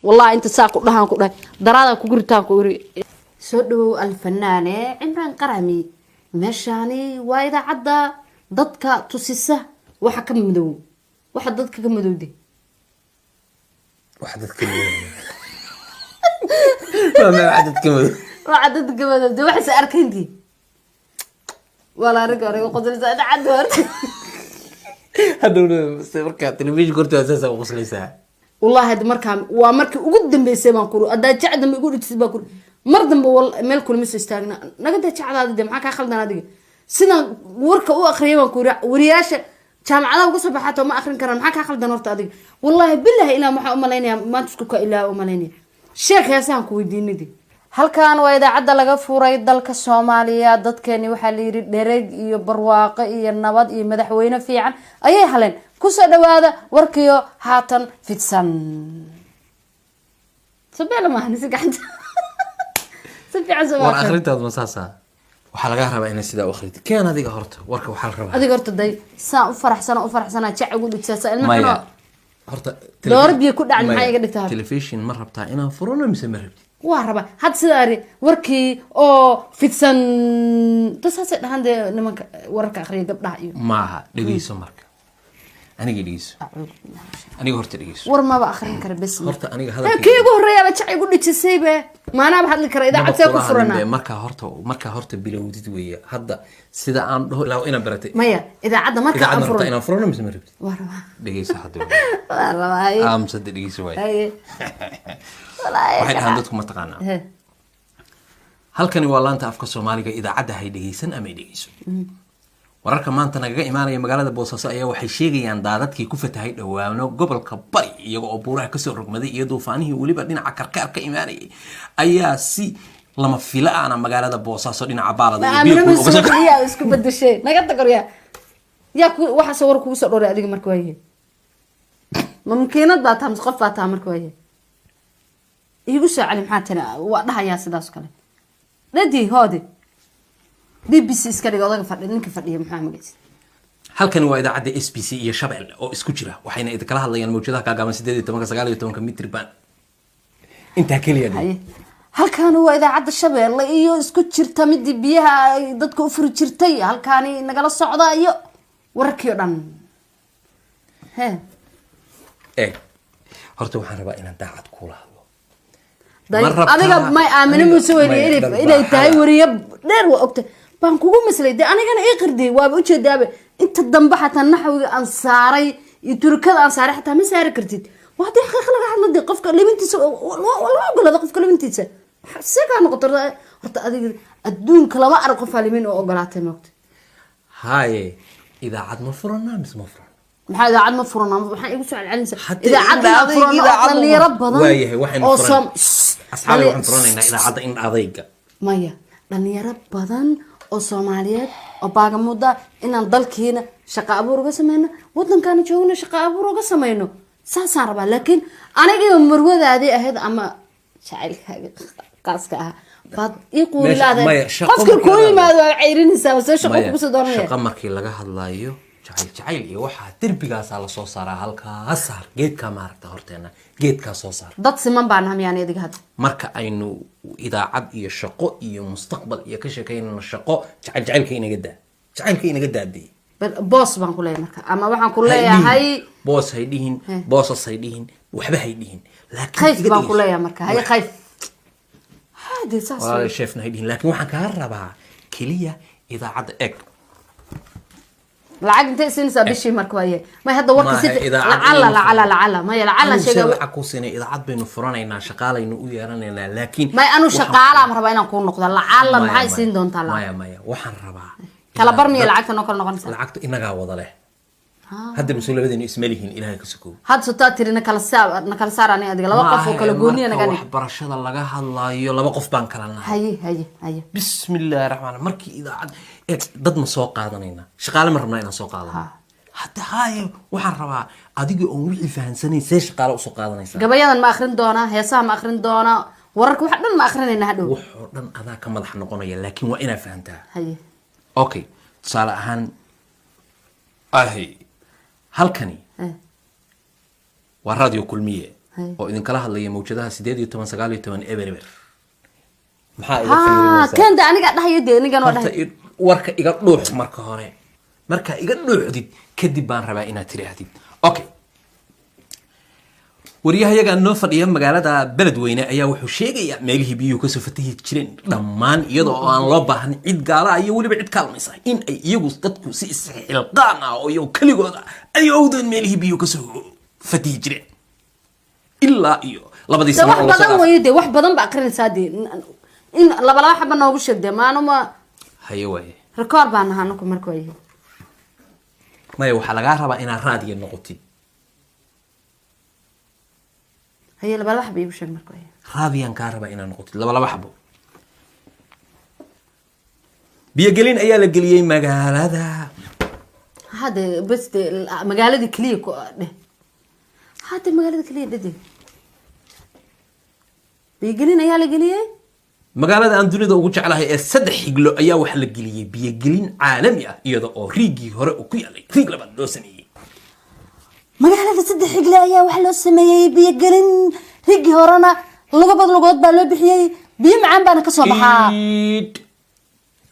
Wallahi inta saa ku dhahaan ku dhahay daraadaan kugu ritaan ku iri. Soo dhawow Alfanaane Cimraan Qarami. Meeshaani waa idaacadda dadka tusisa waxa ka madow, waxa dadka ka madowde. Wax dadka madow waa ma wax dadka madow? Waxa dadka ka madowde waxayse arkayntii waa la arrinka hore qoslaysa idaacadda horta. Hadhowna markaa telefishinka horta saasa u qoslaysaa. Wallahi hadda markaa waa markii ugu dambeysay baan kuri, haddaa jac dambe igu dhijisid baan kuri, mar dambe meel kulama soo istaagna. Naga daa jacdaada de, maxaa kaa khaldan adiga? Sidaan warka u akriyay baan kuri, wariyaasha jaamacadaha uga soo baxaato ma akrin karaan. Maxaa kaa khaldan horta adiga? Wallahi billahi ilaa waxaa umalaynaya maanta isku ka ilaa umalaynaya. Sheek, heesahan ku weydiinadi. Halkan waa idaacadda laga furay dalka Soomaaliya. Dadkeeni waxaa layidhi dhereg iyo barwaaqo iyo nabad iyo madaxweyne fiican ayay haleen. Kusoo dhawaada warkiyo haatan fidsan. Sabeela maahan si gacanta si fiican soo War akhrintaad ma saasa? Waxaa lagaa rabaa inay sidaa u akhritid. Keen adiga horta warka, waxaa la rabaa. Adiga horta day, saan u faraxsana u faraxsana, jac ugu dhigsaasa ilma Maya. Xuno. Horta Dooro biyo ku dhacay, maxaa Maya. iga dhigtaa horta? Telefishin ma rabtaa inaan furano mise ma rabtid? Waa rabaa. Hadda sidaa ari warkii oo fidsan da, saasay dhahaan dee nimanka wararka akhriya, gabdhaha iyo Maaha, dhegeyso marka, aniga dhegeyso, aniga horta dhegeyso. War maba akrin kara bes. Horta aniga hadalkayga- Kii ugu horreeyaaba jac igu dhijisaybe, maanaaba hadli kara idaacad see ku Maba kula hadlin furanaa? be, markaa horta bilowdid weeye. Hadda sida aan dhaho ilaa inaan baratay. Maya, idaacadda marka Idaacad aan ma rabtaa furan inaan furano mise ma rabtid? Waa rabaa. Dhegeyso hadda. Waa rabaa, haye. Aamus hadda, dhegeyso waay. Haye. Walaahi. Waxay dhahaan dadku, ma taqaanaa? He. Halkani waa laanta afka Soomaaliga idaacadda hay dhegeysan ama ay dhegeyso. Wararka maanta nagaga imaanaya magaalada Boosaaso ayaa waxay sheegayaan daadadkii ku fatahay dhowaano gobolka Bari, iyaga oo buuraha kasoo rogmaday iyo duufaanihii weliba dhinaca Karkaar ka imaanayay ayaa si lama filaana magaalada Boosaaso dhinaca Baalada iyo Aamina biyo uga soo Masuuliyaa isku bedeshay, naga tagoryaa yaa ku waxaasoo war kugu soo dhowray adiga. Marka waayahay, ma makiinad baa taha mise qof baa taha? Marka waayahay, iigu soo celi. Maxaa tiri? Waa dhahayaa sidaas kale dhadi hoode BBC iska dhiga odaga fadhi, ninka fadhiya maxaa magaciisa? Halkani waa idaacadda SBC iyo Shabelle oo isku jira, waxayna idinkala hadlayaan mawjadaha kaagaaban 18, 19 mitriban. Intaa keliya dheh. Haye, halkaani waa idaacadda Shabeelle iyo isku jirta, midii biyaha ay dadka u furi jirtay. Halkaani nagala socda iyo wararkii o dhan he. Eeg, horta waxaan rabaa inaan daacad kuula hadlo. Day- Ma rabtaa- Adiga may Aamine Muuse weyne Maya, inay dhalbaaxada. inay tahay wariye dheer waa ogtay baan kugu maslay dee. Anigana ii qirday, waaba ujeedaaba inta dambe xataa naxwiga aan saaray iyo turikada aan saaray xataa ma saari kartid. Waa haddii xaqiiq laga hadlo dee, qofka libintiisa lama ogolaado. Qofka libintiisa see kaa noqoto horta? Adiga adduunka lama arag qofaa libin oo ogolaatay, moogta. Haye, idaacad ma furanaa mise ma furan? Maxaa idaacad ma furan? Maxaa igu soo celcelinaysa? Haddii Idaacad inaan furano oo dhalinyaro badan Waayahay, waxaynu oo furan asxaabi, waxaan furanaynaa idaacadda in adayga. Maya, dhalinyaro badan oo Soomaaliyeed oo baagamuda inaan dalkiina shaqo abuur uga sameyno, wadankaana joogno shaqo abuur uga sameyno, saasaan rabaa. Laakiin anigiiba marwadaadii ahayd ama jacaylkaaga qaaska ahaa baad ii quurilaada. Maya, shaqo Qofkii markii kuu laga yimaado waa ceyrinaysaa, soo shaqo Maya, kugu soo doonaya. Shaqo markii laga hadlayo, jacayl jacayl iyo waxaa derbigaasaa lasoo saaraa. Halkaa saar geedkaa, maaragta horteena geedkaa soo saar. Dad siman baa naha miyaan adiga hadda? Marka aynu idaacad iyo shaqo iyo mustaqbal iyo ka sheekaynayno shaqo, jacayl jacaylka inaga daa, jacaylka inaga daadee. Boos baan ku leeyahay marka, ama waxaan ku leeyahay Boos hay dhihin, boosas hay dhihin, waxba hay dhihin, laakiin Khayf iga baan ku dhegeyso. leeyahay marka. Haye, khayf hade saas. Walaal, sheefna hay dhihin, laakiin waxaan kaa rabaa keliya idaacadda eg. Lacag intay siinaysaa bishii marka? Waaye, may hadda warka si Maaha idaacad lacala inaynu lacala lacala, maya, lacala Anigu see sheega. lacag kuu siinay? Idaacad baynu furanaynaa, shaqaalaynu u yeeranaynaa, laakiin May, anu waxaan- shaqaala ma rabaa inaan kuu noqdo lacala. Maya, Maxay maya. siin doontaa lacag? Maya, maya, waxaan rabaa Kala bar miya dad- lacagta noo kala noqonaysaa? Lacagta inagaa wada leh. Hadda masuu labadeenu isma lihiin, Ilaahay ka sokow. Hadda sotaa tiri na kala saar, na kala saar, ani adiga laba qof oo kala gooniya Marka naga dhig. waxbarashada laga hadlaayo laba qof baan kala nahay. Haye, haye, haye. Bismi illaahi raxmaan. Markii idaacad eeg, dad ma soo qaadanayna? Shaqaale ma rabnaa inaan soo qaadano hadda? Haye, waxaan rabaa adiga oon wixii fahansanayn, see shaqaale usoo qaadanaysaa? Gabayadan ma akrin doonaa? Heesaha ma akrin doonaa? Wararka wax dhan ma akrinayna hadhow? Waxoo dhan adaa ka madax noqonaya, laakiin waa inaa fahantaa. Haye. Okay, tusaale ahaan ahi, halkani waa Radio Kulmiye. Oo idinkala hadlaya mawjadaha 18, 19 eber eber. Maxaa iga Ha. fiirinaysaa? Kenda anigaa dhahayo dee, anigan waa Horta dhahay. Warka iga dhuux marka hore. Markaa iga dhuuxdid kadib baan rabaa inaad tiraahdid okay. Wariyahayaga noo fadhiya magaalada Beledweyne ayaa wuxuu sheegayaa meelihii biyuhu kasoo fatahi jireen dhammaan, iyadoo oo aan loo baahan cid gaala ah iyo weliba cid kaalmaysa, in ay iyagu dadku si isxilqaan ah oo iyagu keligooda ay owdeen meelihii biyuhu kasoo fatihi jireen ilaa iyo labadii De sano wax oo lasoo badan dhaafay. Wayo dee, wax badan ba akrinaysaa dee. In laba laba xaba noogu sheeg dee, maanuma. Haye waaye. Record baan nahaa anaku marka waayahay. Maya, waxaa lagaa rabaa inaad raadiya noqotid. Haye, laba laba xaba iigu sheeg marka waayahay. Raadiyaan kaa rabaa inaad noqotid. Laba laba xabo biyogelin ayaa la geliyey magaalada. Hade bas dee, magaaladii keliya ku dheh. Hade magaalada keliya dhede, biyogelin ayaa la geliyey. Magaalada aan dunida ugu jeclahay ee Saddex Xiglo ayaa waxaa la geliyey biyogelin caalami ah, iyada oo riigii hore uu ku yaalay riig labaad loo sameeyey. Magaalada Saddex Xigle ayaa waxaa loo sameeyey biyogelin, rigii horena lugabad lugood baa loo bixiyey, biyo macaan baana kasoo baxaa. Iid.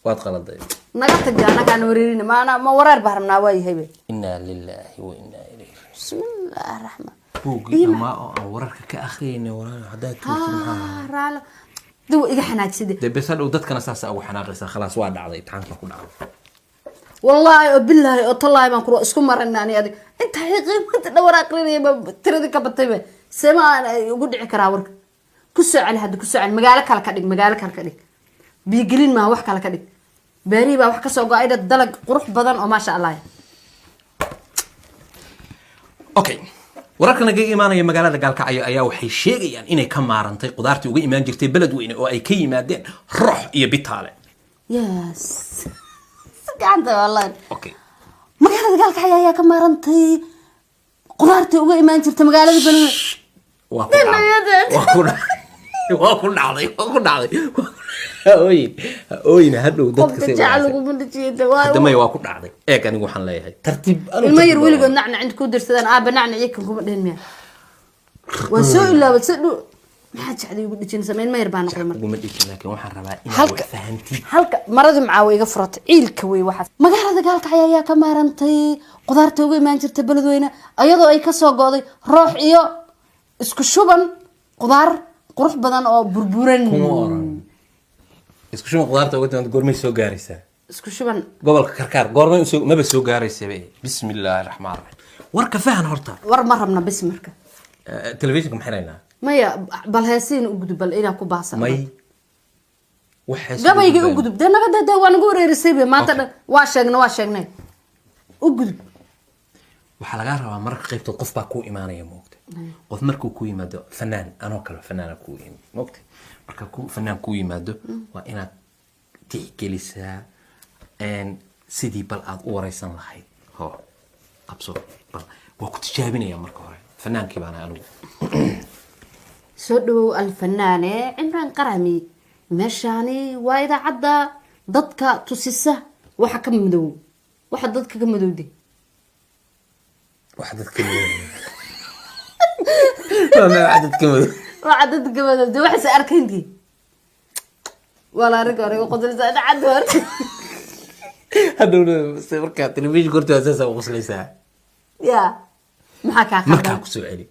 Waad qaladay. Naga tag dee, anagaan wareerin maana, ma wareer baa rabnaa waayahay. Inaa lilaahi wa inaa ilayhi. Bismillahi raxmaan. Buuggii dhammaa oo aan wararka ka akhriyayna waraa haddaad tuurtid, maxaa? Raalo duwa iga xanaajisade. Dee bes, hadhow dadkana saasa ugu xanaaqaysaa. Khalaas, waa dhacday, imtixaanka ku dhacday. Wallaahi oo bilaahi oo tallaahi baan kuro isku marana ani adig inta qiimanta dhawar aqrinaya ba tiradii ka batayba, seema aan ugu dhici karaa warka? Ku soo celi hadda, ku soo celi. Magaalo kale ka dhig, magaalo kale ka dhig. Biyogelin maa, wax kale ka dhig. Beerihii baa wax kasoo go-ay, dalag qurux badan oo maasha Allah. Okay, wararka naga imaanaya magaalada Gaalkacyo ayaa waxay sheegayaan inay ka maarantay qudaartii uga imaan jirtay Beledweyne oo ay ka yimaadeen Roox iyo Bitaale. Yes, si gacanta wallahi. Okay. Magaalada Gaalkacyo ayaa ka maarantay qudaartii uga imaan jirta magaalada Beledweyne. Waa ku dhacday, waa ku dhacday, waa ku dhacday, waa ku dhacday. Ha ooyin, ha ooyin, hadhow dadka Qofka say jecel wanaagsan. laguma dhajiyo. Hadda maya, waa ku dhacday. Eeg, anigu waxaan leeyahay tartiib anigu. Ilmo yar Tartiib. Weligood nacnac inta ku dirsadaan aaba nacnac iyo kan kuma dhihin miya? Waa soo ilaawad si dhu maxaa jecday ugu dhijinaysa? Ma ilmo yar baa noqday marka? Uguma dhijin, laakiin waxaan rabaa inaad wax fahantid. Halka maradu macaawa iga furatay ciilka wey waxaas. Magaalada Gaalkacyo ayaa ka maarantay qudaarta uga imaan jirta Beledweyne, iyadoo ay kasoo go'day Roox iyo isku shuban qudaar qurux badan oo burburan. Kuma oran isku shuban qudaarta uga timaad. Goormay soo gaaraysaa? Isku shuban. Gobolka Karkaar goormay usoo maba soo gaaraysaba. Bismi illaahi raxmaan raxiim, warka fahan horta. War ma rabna bis marka. Telefishinka ma xiraynaa? Maya, bal heesiin u gudub, bal inaa ku baasa. May, waxaas. Gabayga u gudub dee, naga dee, waa nagu wareerisay be maanta. Okay. Dhan waa sheegnay, waa sheegnay, u gudub. Waxaa lagaa rabaa mararka qaybtood qof baa kuu imaanaya, moogta? Qof markuu ku yimaado, fanaan anoo kale fanaana kuu yimid, moogta? Marka ku fanaan kuu yimaado waa inaad tixgelisaa sidii bal aad u wareysan lahayd. Ho, qabso, bal waa ku tijaabinaya marka hore. Fanaankii baana anigu. Soo dhawow alfanaane Cimraan Qarami. Meeshaani waa idaacadda dadka tusisa waxa ka madow, waxa dadka ka madowde. Wax dadka madow, waa magaca dadka madow. Waxa dadka madowde waxayse arkayntii wala arrinka hore igu qoslaysa idaacadda horta. Hadhowna se markaa telefishinka horta saasa u qoslaysaa. Ya, maxaa kaa Markaa khaldan? Kusoo celi.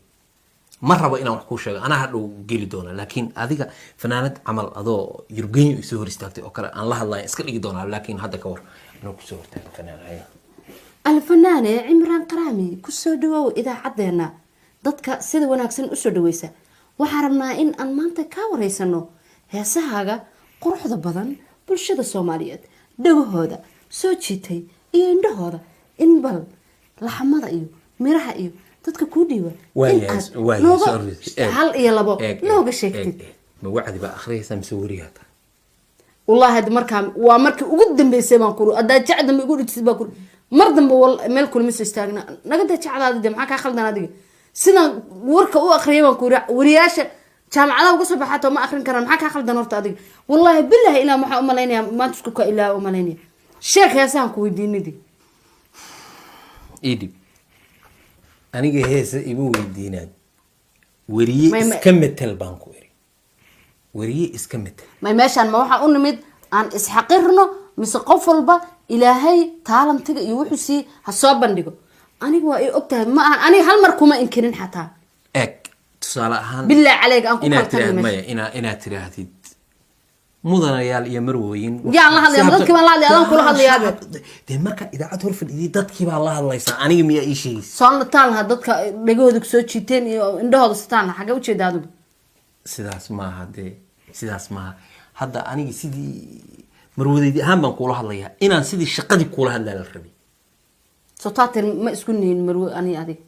Ma rabo inaan wax kuu sheego, anaa hadhow geli doona, laakiin adiga fanaanad camal adoo Yurgenyo isoo hor istaagtay oo kale aan la hadlaya iska dhigi doonaa, laakiin hadda ka war anoo kusoo hortaaga fanaan haya. Alfanaane Cimraan Qaraami, kusoo dhawow idaacadeena dadka sida wanaagsan usoo dhaweysa. Waxaan rabnaa in aan maanta kaa wareysano heesahaaga quruxda badan, bulshada Soomaaliyeed dhagahooda soo jiitay iyo indhahooda, in bal laxamada iyo miraha iyo dadka kuu dhiiba in aad nooga hal iyo labo nooga sheegtid. Ma wacdi baa akhriyaysaa mise weriyaa tahay? Wallahi hadda markaa waa markii ugu dambeysay baan kuri, haddaa jac dambe igu dhijisid baa kuri, mar dambe meel kulama soo istaagna. Naga daa jacdaada dee, maxaa kaa khaldan adiga? Sidaan warka u akhriyay baan kuri, wariyaasha jaamacadaha uga soo baxaato ma akrin karaan. Maxaa kaa khaldan horta adiga? Wallahi billahi ilaa waxaa umalaynaya maanta isku ka ilaa umalaynaya. Sheeg heesahan ku weydiinidi. Ii dhib, aniga heesa ima weydiinaad. Weriye iska metel baan ku iri, weriye iska metel. May, meeshaan ma waxaan u nimid aan isxaqirno, mise qof walba Ilaahay taalantiga iyo wuxuu siiyey ha soo bandhigo? Aniga waa i og tahay, ma ahan aniga hal mar kuma inkirin xataa. Eeg, tusaale ahaan, Bilaa caleyg aan ku inaad kala tagno tiraahd meesha. Maya, inaad tiraahdid mudanayaal iyo marwooyin. Yaan la hadlaya? Dadkii baan la hadlaya, adaan kula hadlayaabe. Dee marka idaacad hor fadhiyay dadkii baa la hadlaysaa, aniga miyaa ii sheegaysa? Soon taan lahaa dadka dhegahooda kusoo jiiteen iyo indhahooda sitaan lahaa. Xagee ujeeda adigu? Sidaas maaha dee, sidaas maaha. Hadda aniga sidii marwadeydii ahaan baan kuula hadlayaa, inaan sidii shaqadii kuula hadlaa la rabay. Soo taateen ma isku nihin marwo ani adiga?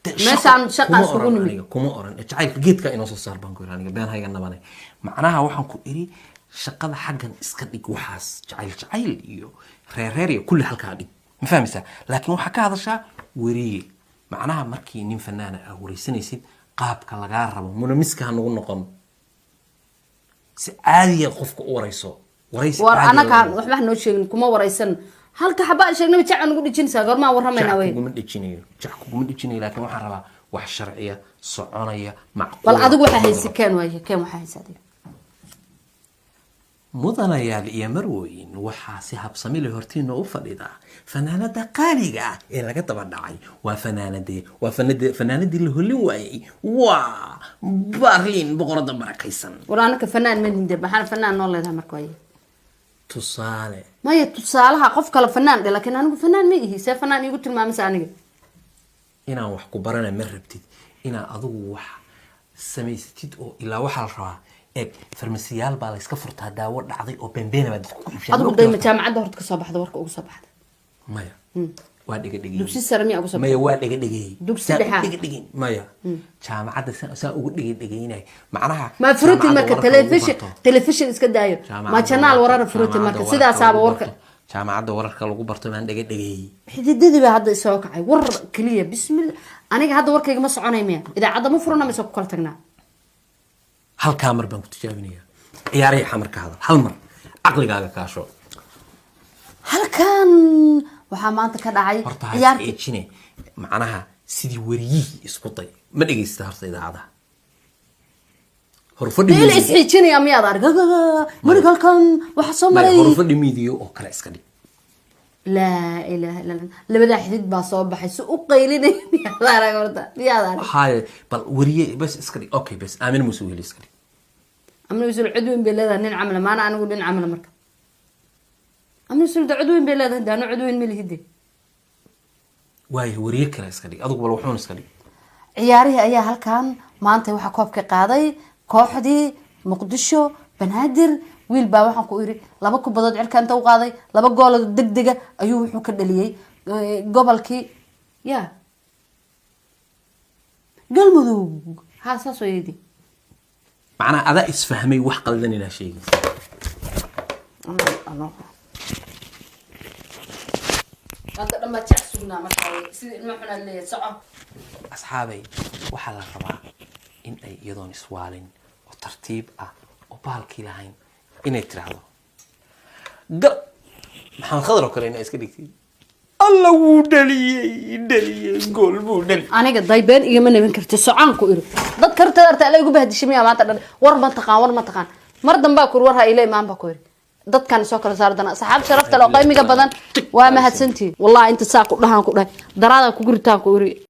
Dee Meeshaan shaqa kuma iskugu oran nimid. Aniga kuma oran jacaylka geedka inoo soo saar baan ku iri. Aniga been hayga nabane. Macnaha waxaan ku iri shaqada xaggan iska dhig, waxaas jacayl jacayl iyo reerreer iyo kulli halkaa dhig, ma fahmaysaa? Laakiin waxaa ka hadashaa weriye. Macnaha markii nin fanaana ah wareysanaysid, qaabka lagaa rabo munamiska ha nagu noqon, si caadiya qofka u wareyso, wareysi War caadiya anaga la waxba ha noo sheegin, kuma waraysan. Halka xaba sheegnaba jaca nagu dhijinaysaa, goormaan warramaynaa? Jac Wey kuguma dhejinayo, jac kuguma dhejinayo, laakiin waxaan rabaa wax sharciya, soconaya, macquul. Bal adigu waxaa haysi keen, waaye keen waxaa haysa adiga. Mudanayaal iyo marwooyin, waxaa si habsami leh hortiina u fadhida fanaanada qaaliga ah ee laga daba dhacay. Waa fanaanadee? Waa fanaanadii la holin waayey, waa Baarliin, boqorada barakaysan. War anaka fanaan ma ninde, maxaa fanaan noo leedahay marka waaye? Tusaale. Maya, tusaalaha qof kale fanaan dhe, laakiin anigu fanaan ma ihi. See fanaan iigu tilmaamaysa aniga? Inaan wax ku barana ma rabtid, inaa adigu wax samaysatid oo ilaa waxaa la rabaa. Eeg, farmasiyaal baa layska furtaa, daawo dhacday oo beenbeena baa dadku ku iibshaa. Adigu dayma jaamacadda horta kasoo baxda, warka ugu soo baxda? Maya, waa dhiga dhigay. Dugsi sare miyaa uga soo? Maya, waa dhiga dhigay. Dugsi Saan u dhexe? dhiga dhigin. Maya, jaamacadda saan ugu dhiga dhigaynay macnaha Ma furuti jaamacadda marka wararka lagu telefishin barto. Telefishin iska daayo, ma Jaamacadda janaal warara furuti jaamacadda marka wararka sidaasaaba lagu warka barto. Jaamacadda wararka lagu barto baan dhiga dhigay. Xididadii baa hadda isoo kacay. War keliya, bismillah, aniga hadda warkayga ma soconay miya? Idaacadda ma furana mise ku kala tagnaa? Halkaa mar baan ku tijaabinaya. Ciyaarihii Xamar ka hadal, hal mar caqligaaga kaasho. Halkan waxaa maanta ka dhacay Horta ha ciyaartii. isceejine. Macnaha sidii wariyihii isku day. Ma dhegeysta horta idaacadaha horfadhi? Dee la isxiijinaya miyaad arag marig? Halkan waxaa soo Maya, maray horfadhi miidiyo oo kale iska dhig. Laa ilaaha illa Allah, labadaa xidid baa soo baxay, si u qaylinaya miyaad arag horta? Miyaad arag? Haye, bal wariye bas iska dhig. Okay, bas Aamin Muuse Weheli iska dhig. Amna Wisul cod weyn bay leedahay, nin camala maana anigu nin camala. Marka Amna Wisul da cod weyn bay leedahay, daano cod weyn ma lihide. Waayo, wariye kale iska dhig adigu, bal wuxuun iska dhig. Ciyaarihii ayaa halkan maanta waxaa koobka qaaday kooxdii Muqdisho Banaadir. Wiil baa waxaan ku iri laba kubadood cirka inta u qaaday, laba gooloo degdega ayuu wuxuu ka dhaliyey gobolkii ya Galmudug. Ha, saas oo yidi. Macnaha adaa isfahmay, wax qaldan inaa sheegaysa. Hadda dhan baa jec sugnaa markaa sida ilma xunaa leeyahay, soco. Asxaabay, waxaa la rabaa in ay iyadoon iswaalin oo tartiib ah oo baalkii lahayn inay tiraahdo gal Maxamed Khadar oo kale inaa iska dhigtid. Alla wuu dhaliyey, dhaliyey, gool buu dhaliyey. Aniga daybeen igama nabin karti, socaan ku iri. Dadka horta arta ala igu bahdishay miyaa? Maanta dhan war ma taqaan, war ma taqaan. Mar dambaa kur war ha ila imaan baa ku iri. Dadkan soo kala saar dana saxaab sharafta leh oo qaymiga badan, waa mahadsantihiin wallahi. Inta saa ku dhahaan ku dhahay daraada ku guritaan ku iri.